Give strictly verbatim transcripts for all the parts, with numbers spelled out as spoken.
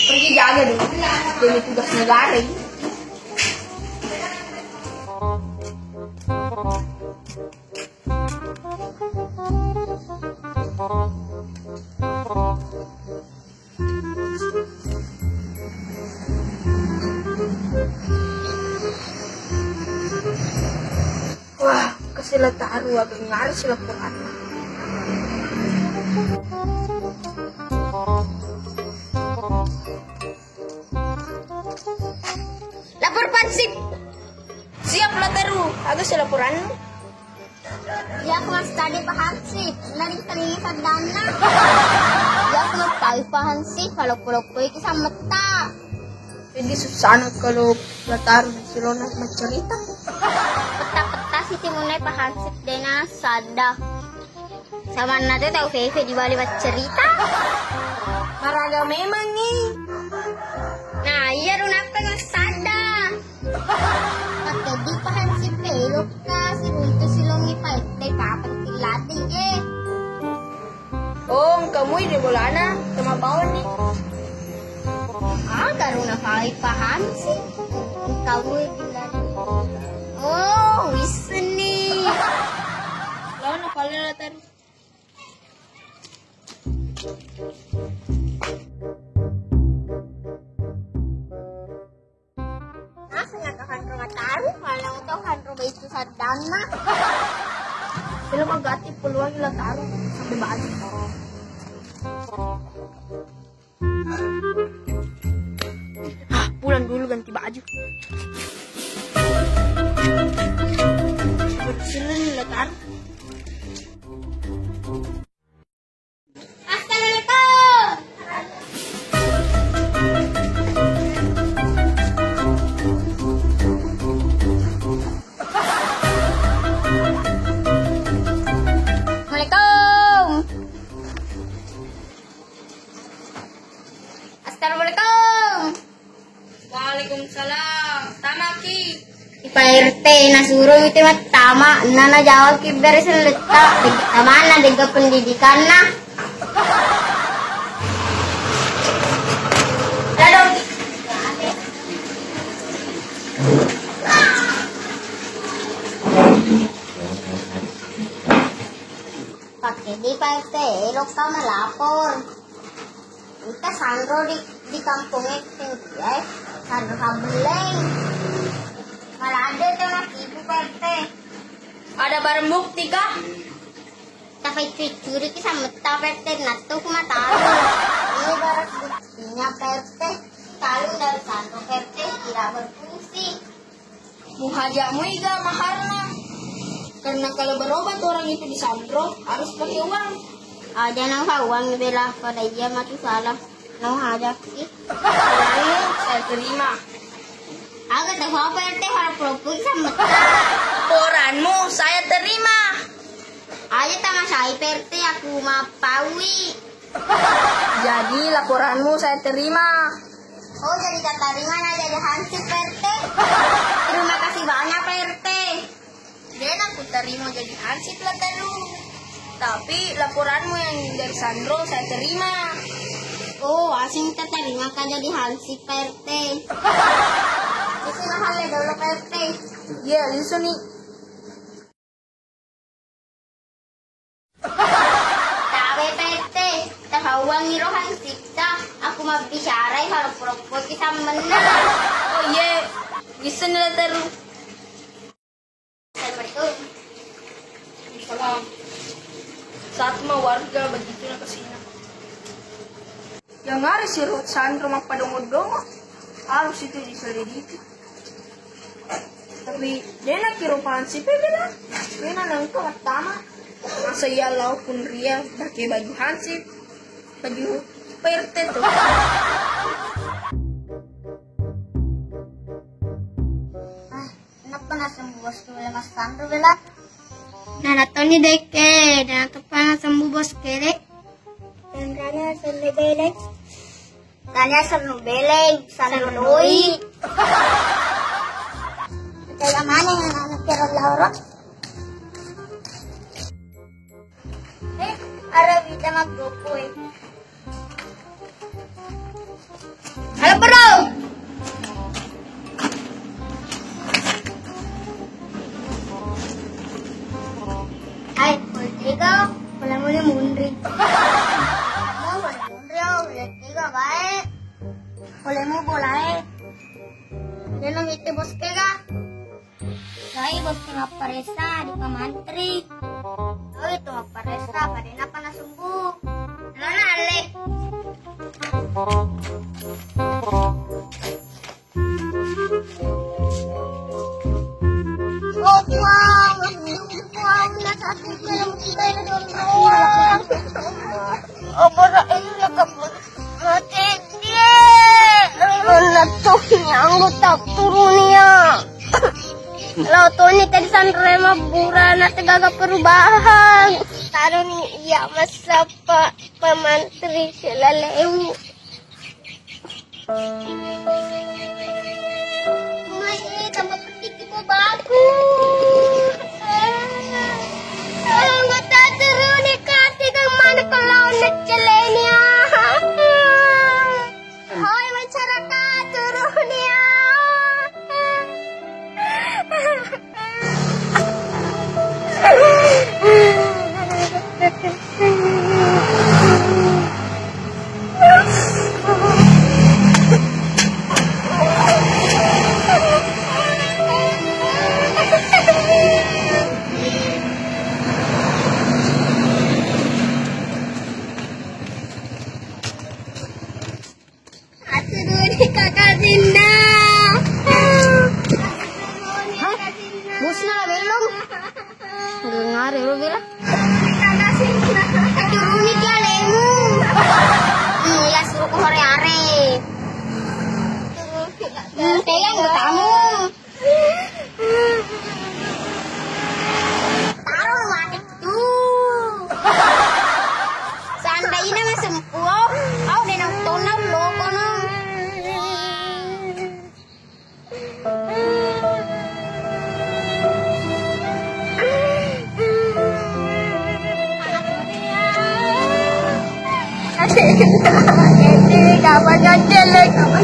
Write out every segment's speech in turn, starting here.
Pergi jaga dulu. Jadi tugas negara ini. Wah, kasih lataru, aku ngarep sih laporan. Lapor pansip. Siap, lataru. Aga sih laporanmu? Iya, aku masih tadi Pak Hansip. Nari kita ini saddanna. Iya, aku mau tahu Pak Hansip. Kalau pulau-pulau itu sama tak. Jadi susah kalau lataru di silona maccerita. Peta-peta sih timunai Pak Hansip dena sadda. Samanna tu tau feffe di bali maccerita. Maraga memang ni. Nah, iya ro nappa massada. Pakkedi Pak Hansip, elokka siruntu silongi Pak R T, papenting ladde je. Oh, engka mui di bolana, tama bawang ni. Aga ro nafai Pak Hansip. Engka mui di ladde. Oh, wisseng ni. Lawan apa lagi lataru? Naseng aga hanro mataru, malang to hanro baitu saddanna. Sila magati peluang lataru sampai baju. Ah, pulang dulu ganti baju. Sila lataru. Assalamualaikum. Assalamualaikum. Assalamualaikum. Waalaikumsalam. Tamaki. Pak R T nasuro mite mattama, nana jawab ki bere selletta, deg-, tamanna degga pendidikanna. Lado. Pakkedi Pak R T, elokka malapor. Engka sanro di, di kampongnge tennia, sanro Habelleng. Maladde tau nakkipu Pak R T. Ada barang bukti kah? Tafai curi-curi ki sammetta Pak R T, nattu ku mataru. Ini barang buktinya Pak R T. Kalung dari sanro Pak R T tidak berfungsi. Muhaja muiga maharna. Karena kalau berobat orang itu di Sandro harus pakai uang. Aja nau ha uang bela pada iya matu salah. Nau haja ki. Laporanmu saya terima. Aga tahu apa R T harap propuk sama. Laporanmu saya terima. Aja tamasai Pak R T aku mapaui. Jadi laporanmu saya terima. Oh, jadi Katarina na jadi hansip, Pak R T. Terima kasih banyak, Pak R T. Dena ku tarima jadi hansip lah telu. Tapi laporanmu yang dari Sandro saya terima. Oh, asing kita terima ka jadi hansip, Pak R T. Isi mahal ya dulu, Pak R T. Iya, lisu nih. Tabe P T, tahawang iro hansipta, aku mabbicarai haroppo-roppo ki sammenna. Oh iye, wissenni la teru. Assalamualaikum. Salam. Saat mau warga begitu na kesina. Yang ada si Ruth Sandro mappadongo-dongo, harus itu diselidiki. Tapi dena kiro pansi pe bela, dena nengka mattama. Masa iya lao kunria pake baju hansip, baju P R T tu. Ah, kenapa nasembu bosku bela Mas Sandro bela? Nah, natoni deke, dan kenapa nasembu bos kere? Dan rana sembu bela. Tania sarno beleng, sarno doi. Tega maneng anak-anak kero lauro. Eh, ara wita maggokoi. Halo, Bro. Hai, pole tega, pole muli munri. Pole munri, oh, pole tega bae. Pole mu bolae. Neno mite bos tega. Sai bos mapparessa di pamantri. Oh, itu mapparessa, pada napa nasumbu? Mana ale? Oh, Puang, Puang, nasakit dalam kita ini, Puang. Apa ini ya kamu? Mate dia. Mana tuh nyanggu tak turun ya? Lo Toni tadi sanre mabbura na tegaga perubahan. Taroni iya massappa pamantri silaleu. Mai tambah petik itu bagus. Anggota turuni kati dan mana kalau neccelenia. Hoi masyarakat, turuni ya. Aturuni kakak Sinna. Hah? Bosna la Bellong? Dengar ya, lo bela. Aturuni dia lemu. Hmm, ya suruh ke hore are. Hmm, teyang bertamu. Taro mati tu. Seandainya masempuo, kau de nonton loko no. Kapan ngecel, kapan.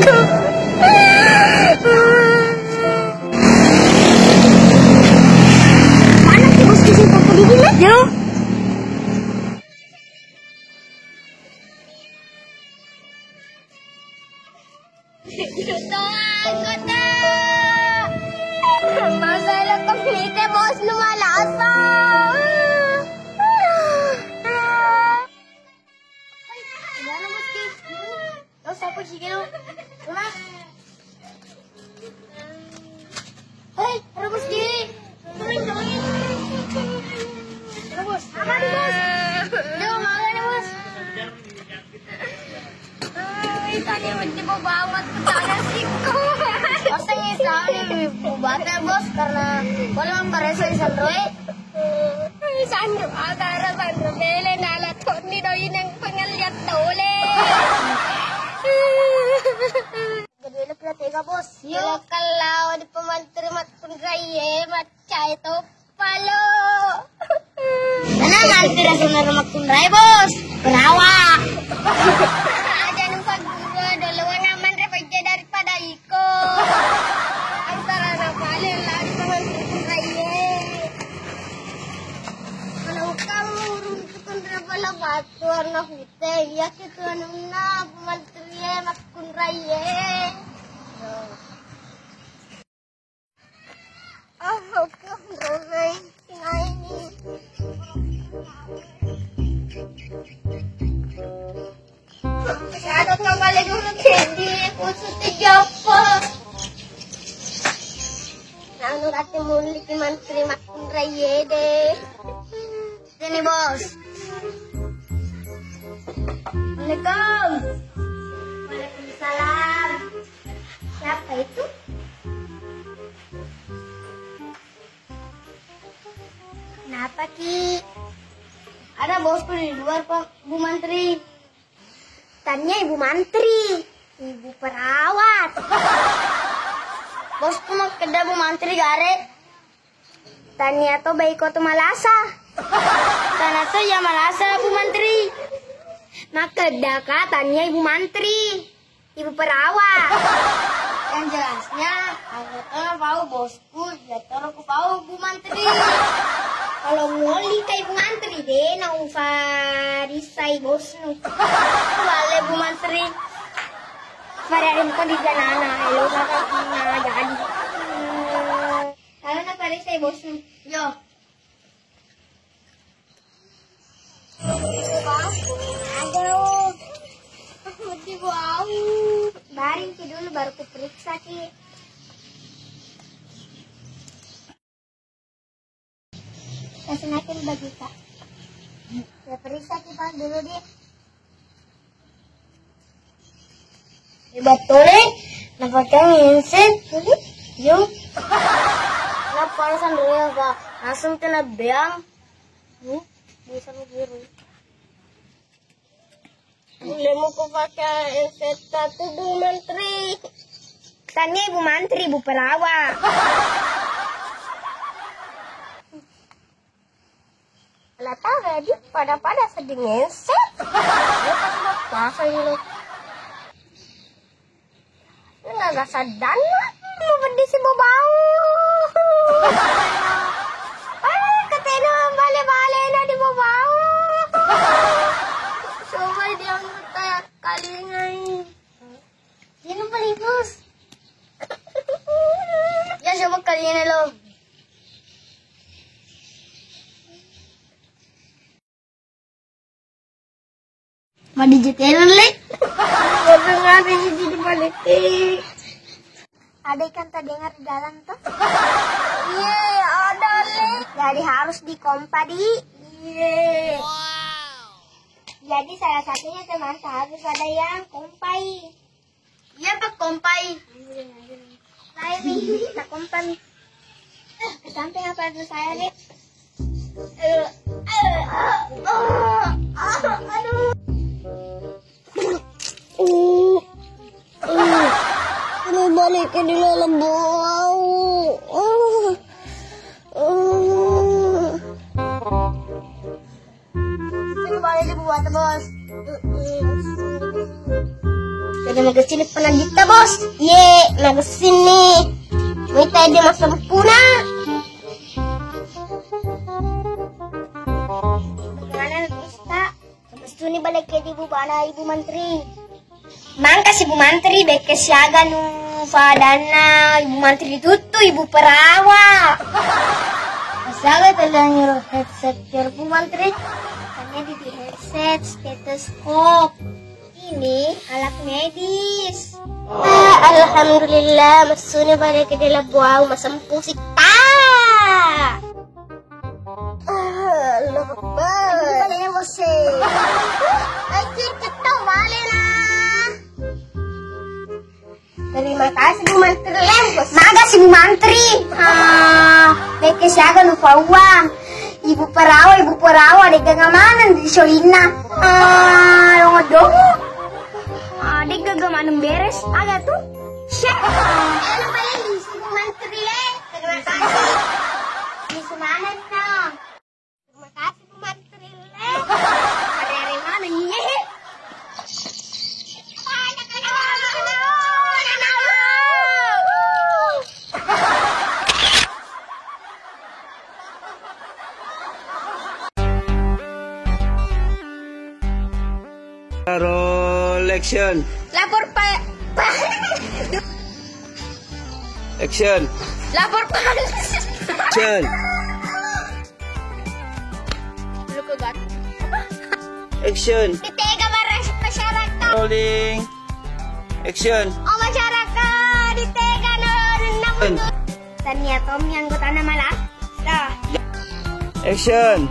Mana sih bos di sini, kok di sini? Yo. Toa, kota. Masa lo kok mite bos nu malasa. Gimana, Bos Ki? Lo siapa sih, Gil? Rumah? Hei, rebus diri. Join, join. Rebus. Apa nih, Bos? Dia mau makan nih, Bos. Ih, tadi menjebol banget, tanah siku. Pasti nyesal nih, obatnya, Bos, karena boleh memperasa di Sandroy. Sandro, agara Sandro, bele nala tonni doi nang pengen lihat tole. Jadi lu pernah tega, Bos? Yo, kalau di pemantri makkunrai, macai to palo. Tenang, nanti rasa nara makkunrai, Bos. Perawa. Aja numpak guru dulu, aman daripada iko. Antara na paling lah di pemantri makkunrai. Kalau kamu urung tukun bala batu warna putih, iya itu anunna pemantri makkunrai. Oh, oke, oke, oke. Ada kembali dulu, Candy. Khusus di Joppo. Nanu kate muliki mantri makkunrai deh. Sini, Bos. Assalamualaikum. Waalaikumsalam. Siapa itu? Kenapa, Ki? Ada bosku di luar, Pak, Bu Mantri. Tanya Ibu Mantri. Ibu perawat. Bosku makkeda Bu Mantri gare. Tania to baiko to malasa. Tania to ya malasa Bu Mantri. Makkeda ka tania Ibu Mantri. Ibu perawat. Yang jelasnya, aku tuh mau bosku, dia taruh ku bau Bu Mantri. Kalau ngoli kai Bu Mantri deh, na ufarisa i bosnu. Bale Bu Mantri. Variarin ko di janana, elo maka na jadi. Kalau na farisa i bosnu. Yo. Aduh, di bau. Baring ki dulu, baru kuperiksa ki. Kasih naik bagi kak. Ya periksa ki pas dulu di. Ibattole, napakeng handset, yo. Napalasan dulu ya, Pak. Langsung kena beang. Hmm? Bisa lu biru. Lemu ku pakai handset satu, Bu Mantri. Tania Ibu Mantri, Bu Perawa. Ala taga di pada-pada sedding ngensek. Dia pasti puasa ini. Ini nggak sadar lah. Mau pedisi bau-bau. Ah, katanya bale-bale na di bau-bau. Coba dia minta kalingai. Ini paling bos. Ya, coba kalian lo. Madi jitelen, Le. Waduh, ngapa ini jadi balik, Le? Ada ikan terdengar di dalam tuh. Iya, ada, Le. Jadi harus dikompa, di. Iya. Jadi salah satunya teman harus ada yang kompai. Iya, Pak, kompai. Lain nih, tak kompai nih. Ke samping apa itu saya, Dek? Eh, eh, eh, eh, aduh. Uh, uh. Ini baliknya di dalam bau. Uh, uh. Coba bale dibuat, Bos. Jadi magessini penanjitta, Bos. Ye, magessini. Mita dia masa bukuna. Bagaimana, Bos, Kak? Messuni bale ke di bubana Ibu Mantri. Mangka si Bu Mantri, bekke siaga nu fadanna Ibu Mantri tuttu Ibu Perawa. Siaga taliang iro headset ke Bu Mantri? Tania di headset, stetoskop. Ini alat medis. Ah, alhamdulillah, messuni bale ke di labuau, masempu sitta. Allahu Akbar. Ayo, Bos. Ayo, kita balik lah. Terima kasih, Bu Mantri. Maga si Bu Mantri. Ah, bekke siaga nu pauang. Ibu Perawa, Ibu Perawa, de' gaga maneng di solinna. Ah, longo domo. Ah, de' gaga maneng beres. Aga tu? Syek. Anu paling di si Bu Mantri, eh. Terima kasih. Di semangat, no. Terima kasih, Bu Mantri, eh. Hari-hari maneng, ye. Roll action. Lapor pa-, pa-, Action. Lapor polisi. Action. Lu ke gat-, apa? Action. Ditega maras-, masyarakat. Rolling. Action. Oh, masyarakat, ditega no, no, no. Action. Tania Tommy anggotana malah. Dah. Action.